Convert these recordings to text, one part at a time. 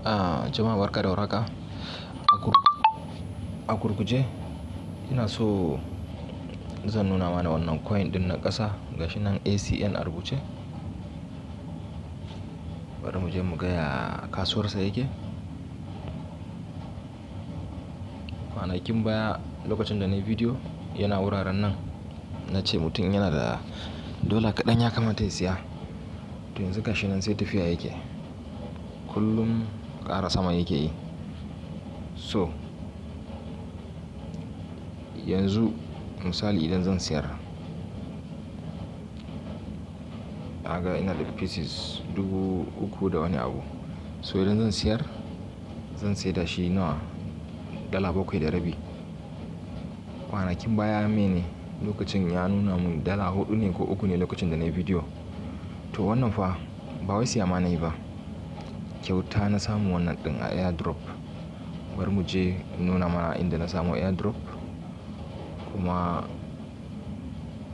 Jama'a barka da warhaka. A gurguje ina so zan nuna mana wannan coin ɗin na ƙasa gashi nan ACN a rubuce. Bari mu je mu ga ya kasuwarsa yake. Kwanakin baya lokacin da na yi bidiyo yana wuraren nan na ce mutum yana da dola kaɗan ya kamata ya siya. To yanzu gashi nan sai tafiya yake. Kullum ƙara sama yake yi. So yanzu misali idan zan siyar, naga ina da pieces 3,000 da wani abu. So idan zan siyar, zan sayar da shi nawa? Dala bakwai da rabi. Kwanakin baya mene lokacin ya nuna mun dala 4 ne ko uku ne lokacin da na yi bidiyo. To wannan fa ba wai siya ma na yi ba. Kyauta na samu wannan ɗin a airdrop. Bari mu je in nuna mana inda na samu airdrop kuma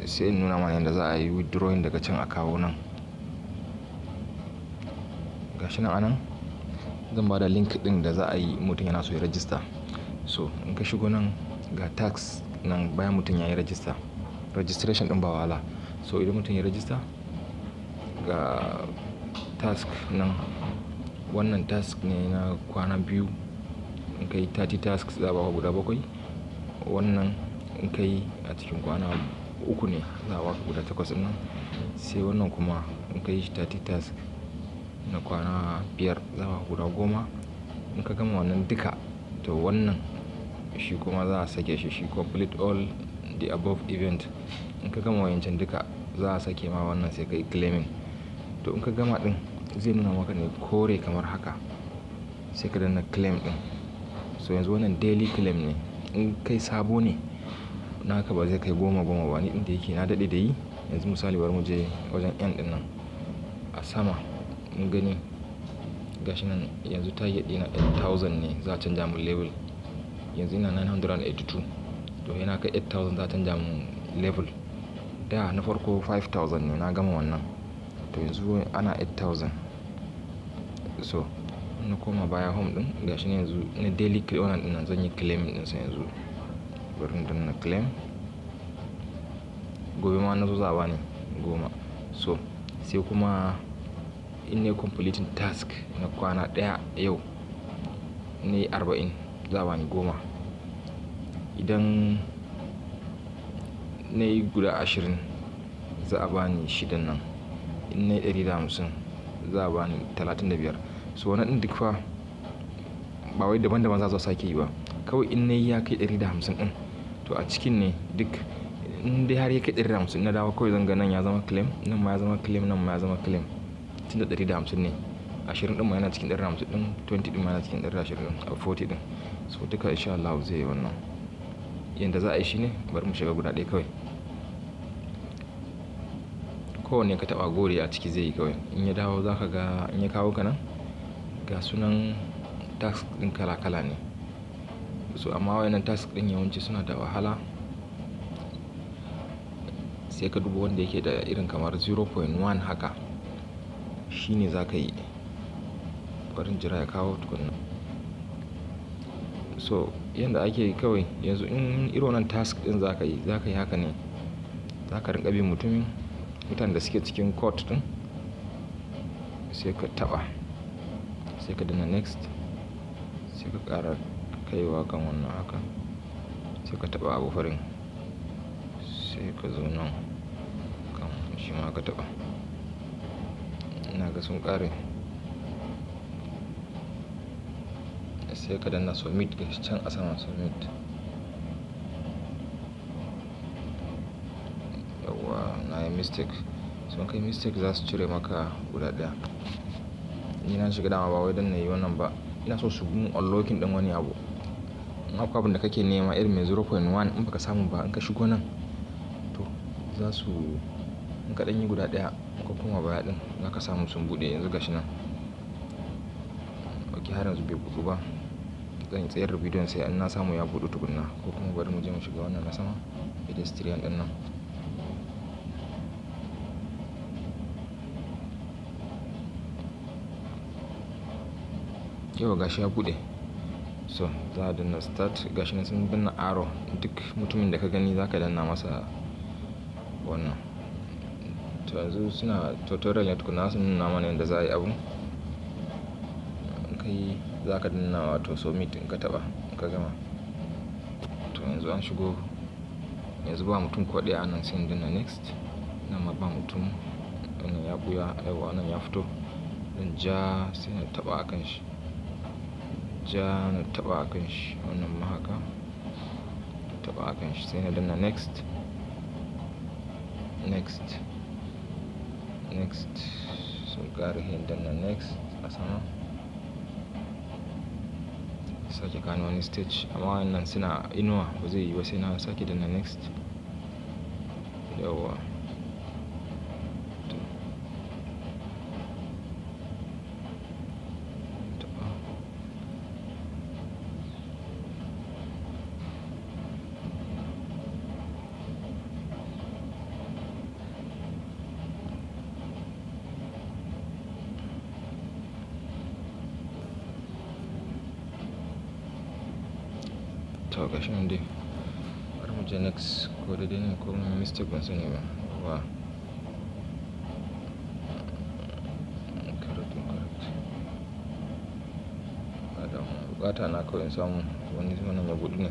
sai in nuna mana yanda za a yi withdrawing daga can a kawo nan. Gashi nan anan zan ba da link ɗin da za a yi in mutum yana so ya register. So in ka shigo nan ga task nan bayan mutum ya yi register. Registration ɗin ba wahala. So idan mutum ya register ga task nan, wannan task ne na kwana biyu. In ka yi 30 tasks za a baka guda bakwai. Wannan in ka yi a cikin kwana uku ne za a baka guda takwas ɗin nan. Sai wannan kuma in ka yi shi 30 task na kwana biyar za a baka guda goma. In ka gama wannan duka to wannan shi kuma za a sake shi, shi complete all the above event. In ka gama wayancan duka za a sake ma wannan sai ka yi claiming. To in ka gama ɗin zai nuna maka ne kore kamar haka. Sai ka danna claim ɗin. So yanzu wannan daily claim ne. In kai sabo ne naka ba zai kai goma goma ba. Ni ɗin da yake na daɗe da yi. Yanzu misali bari mu je wajen N ɗin nan a sama mun gani gashi nan yanzu target ɗina 8,000 ne za a canja mun level. Yanzu ina 982. To yana kai 8,000 za a canja mun level. Da na farko 5,000 ne na gama wannan. To yanzu ana 8,000. So na koma baya home ɗin gashi nan yanzu na daily claim wannan ɗin nan zan yi claiming ɗinsa yanzu. Bari in danna claim. Gobe ma na zo za a bani goma. So sai kuma in nayi completing task na kwana ɗaya yau nayi 40 za a bani goma. Idan nayi guda 20 za a bani shidan nan. In nayi 150 za a bani 35. So wannan ɗin duk fa ba wai daban daban za su sake yi ba. Kawai in nayi ya kai 150 ɗin to a cikin ne duk in dai har ya kai 150 na dawo kawai zan ga nan ya zama claim, nan ma ya zama claim, nan ma ya zama claim. Tun da 150 ne. 20 ɗin ma yana cikin 150 ɗin, 20 ɗin ma yana cikin 120 ɗin, 40 ɗin. So duka in sha Allahu zai yi wannan. Yanda za a yi shine bari mu shiga guda ɗaya kawai. Ko wanne ka taɓa gori a ciki zai yi kawai. In ya dawo za ka ga in ya kawo ka nan ga sunan task ɗin kala kala ne. So amma wayannan task ɗin yawanci suna da wahala. Sai ka duba wanda yake da irin kamar 0.1 haka. Shi ne za ka yi. Bari in jira ya kawo tukuna. So yanda ake yi kawai yanzu in irin wannan task ɗin za ka yi, za ka yi haka ne. Za ka rinƙa bin mutumin, mutanen da suke cikin code ɗin sai ka taɓa. Sai ka danna next. Sai ka ƙara kaiwa kan wannan haka. Sai ka taɓa abu farin. Sai ka zo nan kan shi ma ka taɓa. Ina ga sun ƙare. Sai ka danna submit gashi can a sama submit. Yauwa na yi mistake. So in ka yi mistake za su cire maka guda ɗaya. Ni na shiga dama ba wai don na yi wannan ba. Ina so su mun unlocking ɗin wani abu. In akwai abin da kake nema irin mai 0.1 in ba ka samu ba in ka shigo nan to za su in ka ɗan yi guda ɗaya in ka koma baya ɗin za ka samu sun buɗe yanzu gashi nan. Ok har yanzu bai buɗu ba. Zan tsayar da bidiyon sai in na samu ya buɗu tukuna ko kuma bari mu je mu shiga wannan na sama pedestrian ɗin nan. Yauwa gashi ya buɗe. So za a danna start, gashi nan sun danna arrow. Duk mutumin da ka gani za ka danna masa wannan. To yanzu suna tutorial ne tukuna, su nuna mana yanda za a yi abun. In ka yi za ka danna wato submit in ka taɓa in ka gama. To yanzu an shigo, yanzu ba mutum ko ɗaya anan, sai in danna next. Nan ma ba mutum, wannan ya ɓuya, yauwa wannan ya fito. Zan ja sai na taɓa a kan shi. Ja na taɓa a kan shi, wannan ma haka. Taɓa a kan shi sai na danna next. Next. Next. Sun ƙara yin danna next a sama. Sake kawo wani stage, amma wannan suna inuwa, ba zai yiwu ba sai na sake danna next. Yauwa. To. Taɓa. To gashi nan dai. Bari mu je next, ko dai ne ko mun mistake ban sani ba. Yauwa. Correct, correct. Ba damuwa. Bukata na kawai in samu wani wannan ya buɗu ne.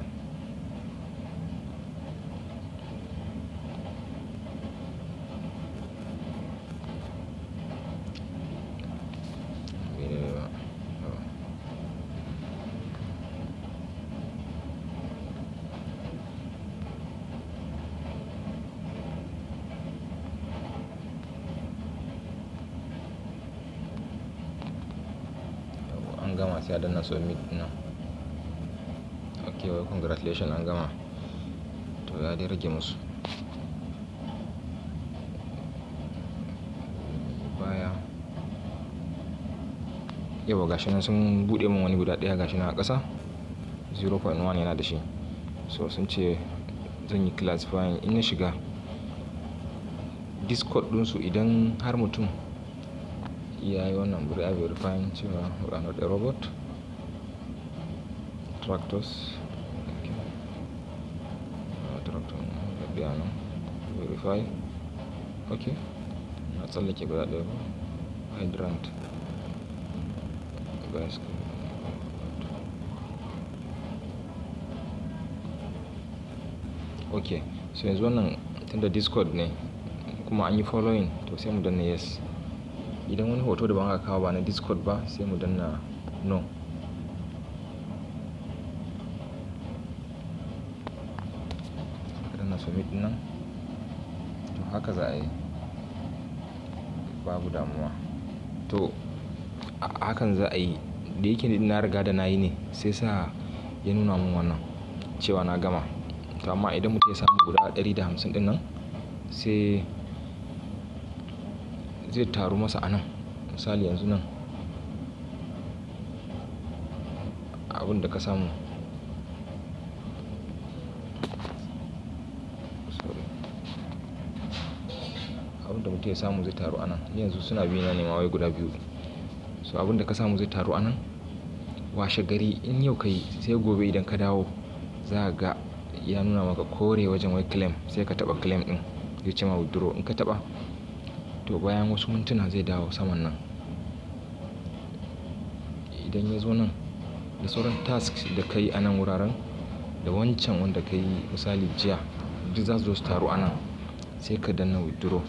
Bai daidai ba. Yauwa. An gama, sai a danna submit nan. Okay, wai congratulations, an gama. To ya dai rage musu. Baya. Yauwa gashi nan sun buɗe mun wani guda ɗaya, gashi nan a ƙasa. 0.1 yana da shi. So sun ce zan yi classifying in na shiga Discord ɗinsu, idan har mutum ya yi wannan, bari a verifying cewa we are not a robot. Tractors. Okay. Tractor ɗaya nan. Verify. Okay. Na tsallake guda ɗaya ba. Hydrant. Bicycle. Okay. So yanzu wannan tunda Discord ne kuma an yi following, to sai mu danna yes. Idan wani hoto daban aka kawo ba na Discord ba, sai mu danna no. Ka danna submit ɗin nan. To haka za a yi. Babu damuwa. To hakan za a yi. Da yake ni na riga da na yi ne, sai sa ya nuna mun wannan cewa na gama. To amma idan mutum ya samu guda 150 ɗin nan, sai zai taru masa a nan. Misali yanzu nan abun da ka samu. Sorry. Abun da mutum ya samu zai taru a nan. Ni yanzu suna bi na nema wai guda biyu. So abun da ka samu zai taru a nan. Washe gari in yau ka yi, sai gobe idan ka dawo za ka ga ya nuna maka kore wajen wai claim, sai ka taɓa claim ɗin, zai ce ma withdraw. In ka taɓa, to bayan wasu mintuna zai dawo saman nan. Idan ya zo nan da sauran tasks da ka yi a nan wuraren da wancan wanda ka yi misali jiya, duk za su zo su taru a nan, sai ka danna withdraw.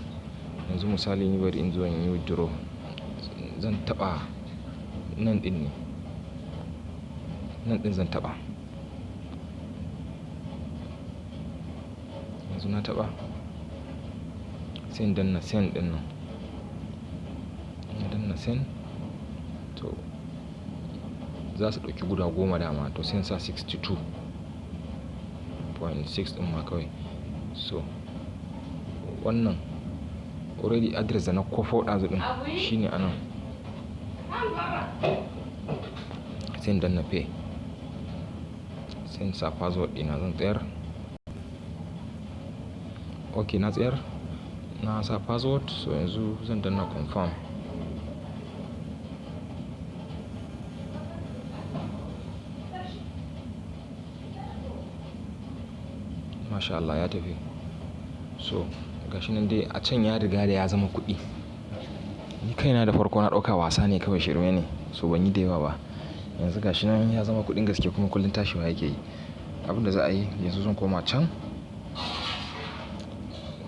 Yanzu misali ni bari in zo in yi withdraw. Zan taɓa nan ɗin ne. Nan ɗin zan taɓa. Yanzu na taɓa. Sai in danna send ɗin nan. Na danna send, to za su ɗauki guda 10 dama, to sai in sa 62.6 ɗin ma kawai. So wannan already address da na kwafo ɗazu ɗin shine a nan. Sai in danna pay. Sai in sa password ɗina, zan tsayar. Okay, na tsayar. Na sa password, so yanzu zan danna confirm. Masha Allah, ya tafi. So gashi nan dai a can ya riga da ya zama kuɗi. Ni kaina da farko na ɗauka wasa ne kawai, shirme ne. So ban yi da yawa ba. Yanzu gashi nan ya zama kuɗin gaske kuma kullum tashiwa yake yi. Abin da za a yi yanzu, zan koma can.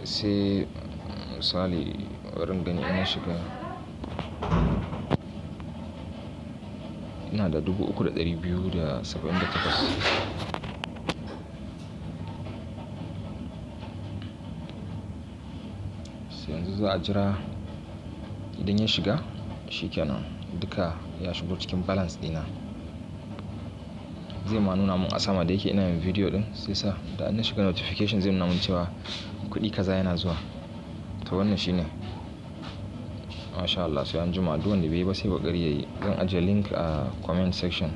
Sai misali bari in gani ina shiga. Ina da 3,278. Sai yanzu za a jira idan ya shiga, shi kenan duka ya shigo cikin balance ɗina. Zai ma nuna mun a sama da yake ina yin video ɗin, sai sa da na shiga notification zai nuna mun cewa kuɗi kaza yana zuwa. To wannan shine. Masha Allah, sai anjima, duk wanda bai yi ba sai ƙoƙari yayi. Zan ajiye link a comment section.